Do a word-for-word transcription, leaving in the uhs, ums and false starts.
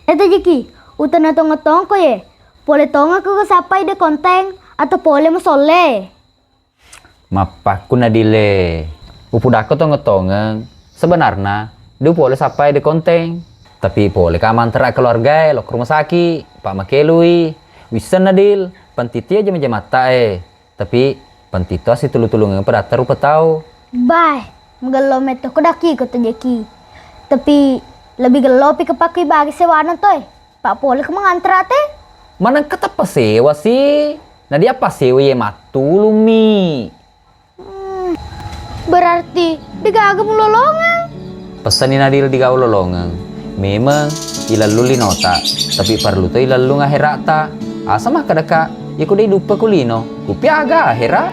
Eh, Tejiki, utanna tongeng-tongeng ko ye. Pole tongeng ko sappai de konteng atau pole musolle? Mappakku Nadile. Upudakko tongeng-tongeng, sebenarna de pole sappai de konteng. Tapi pole ka mantara keluargae lo ke rumah sakit, Pak Makelui. Wisseng Nadil, pantiti aja jama-jamatta e. Tapi pantito asitulu-tulungeng padatta rupa tau. Bae, magello metto ko daki ko Tejiki. Tapi lebih gello pi kepakku ibagi sewana toy. Pak pole ko mangantara te. Manengka tappa sewa si. Nadia passewa ye mattulummi. Hmm, berarti degaga mulolongeng. Pessani Nadil digau lolongeng. Memeng ilallu linota, tapi parlu to ilallung aherata. Asa makkadaka, iko de duppa ku lino, kupiaga ahera.